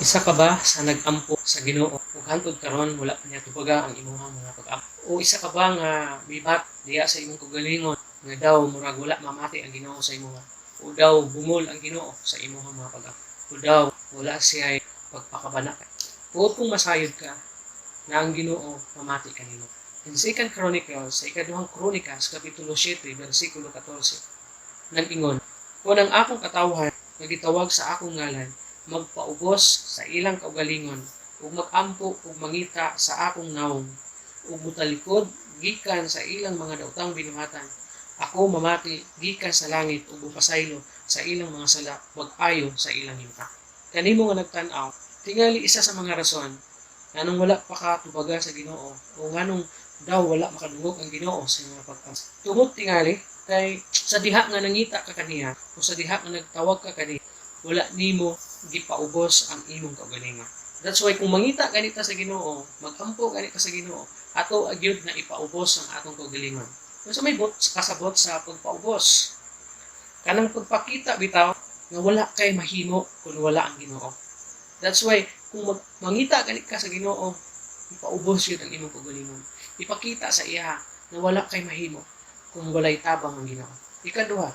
Isa ka ba sa nag-ampo sa Ginoo ug hantod karon wala pa niya tubaga ang imong mga pag-ampo? O isa ka ba nga mibat diya sa imong kaugalingon nga daw murag wala mamati ang Ginoo sa imuha? O daw bungol ang Ginoo sa imong mga pag-ampo? O daw wala siya pagpakabana? Puot kung masayod ka na ang Ginoo mamati kanimo. In Second Chronicles, sa Ikaduhang Kronikas, Kapitulo 7, versikulo 14, nag-ingon, "Kung ang akong katawhan nga gitawag sa akong ngalan, magpaubos sa ilang kaugalingon ug magampo ug mangita sa akong nawong ug mutalikod gikan sa ilang mga daotang binuhatan, ako mamati gikan sa langit ug mopasaylo sa ilang mga sala, mag-ayo sa ilang yuta." Kanimo nga nagtan-aw, tingali isa sa mga rason nganong wala pa ka tubaga sa Ginoo o nganong daw wala makadungog ang Ginoo sa imong pag-ampo. Tungod tingali kay sa diha nga nangita ka kaniya o sa diha nga nagtawag ka kaniya, wala nimo gipaubos ang imong kaugalingon. That's why kung mangita ganita sa Ginoo, magampo ganita sa Ginoo, ato agyud na ipaubos ang atong kaugalingon. Kung sa may bot, kasabot sa pagpaubos, kanang pagpakita bitaw nga wala kay mahimo kung wala ang Ginoo. That's why kung mangita gani ka sa Ginoo, ipaubos yun ang imong kaugalingon. Ipakita sa iya na wala kay mahimo kung walay tabang ang Ginoo. Ikaduha,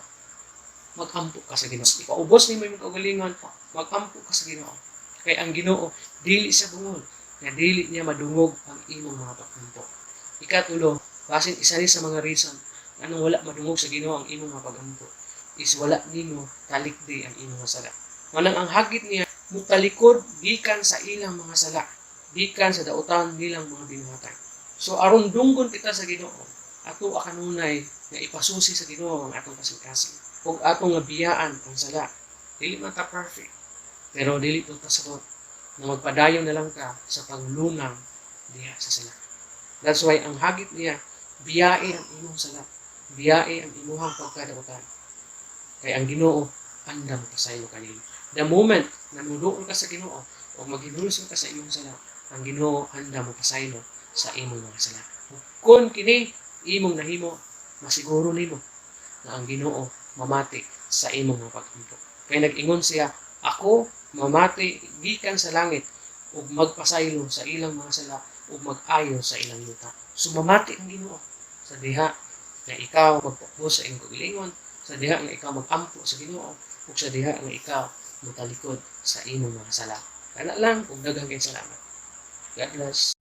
magampo ka sa Ginoo. Ipaubos nimo imong kaugalingon, magampo ka sa Ginoo. Kay ang Ginoo dili siya bungol, nga dili niya madungog ang imong mga pag-ampo. Ikatulo, basin isa ni sa mga reason nganong wala madungog sa Ginoo ang imong mga pag-ampo is wala nimo talikdi ang imong mga sala. Manang ang hagit niya, mutalikod gikan sa ilang mga sala, gikan sa dautan nilang mga binuhatan. So aron dunggon kita sa Ginoo, ato kanunay nga ipasusi sa Ginoo ang atong kasing-kasing ug atong nga biyaan ang sala. Dili man ta perfect, pero dili pud pasabot na magpadayon na lang ka sa paglunang diha sa sala. That's why ang hagit niya, biyae ang imong sala. Biyae ang imuhang pagkadautan. Kay ang Ginoo andam pasaylo kanimo. The moment na muduol ka sa Ginoo o maghinulsol ka sa imong sala, ang Ginoo andam mo pasaylo sa imong mga sala. Kung kini imong nahimo, masiguro nimo na ang Ginoo mamati sa imong mga pag-ampo. Kay nag-ingon siya, "Ako mamati gikan sa langit ug magpasaylo sa ilang mga sala ug mag-ayo sa ilang yuta." So mamati ang Ginoo sa diha nga ikaw magpaubos sa imong kaugalingon, sa diha nga ikaw mag-ampo sa Ginoo ug sa diha nga ikaw motalikod sa imong mga sala. Kana lang ug daghang kayong salamat. God bless.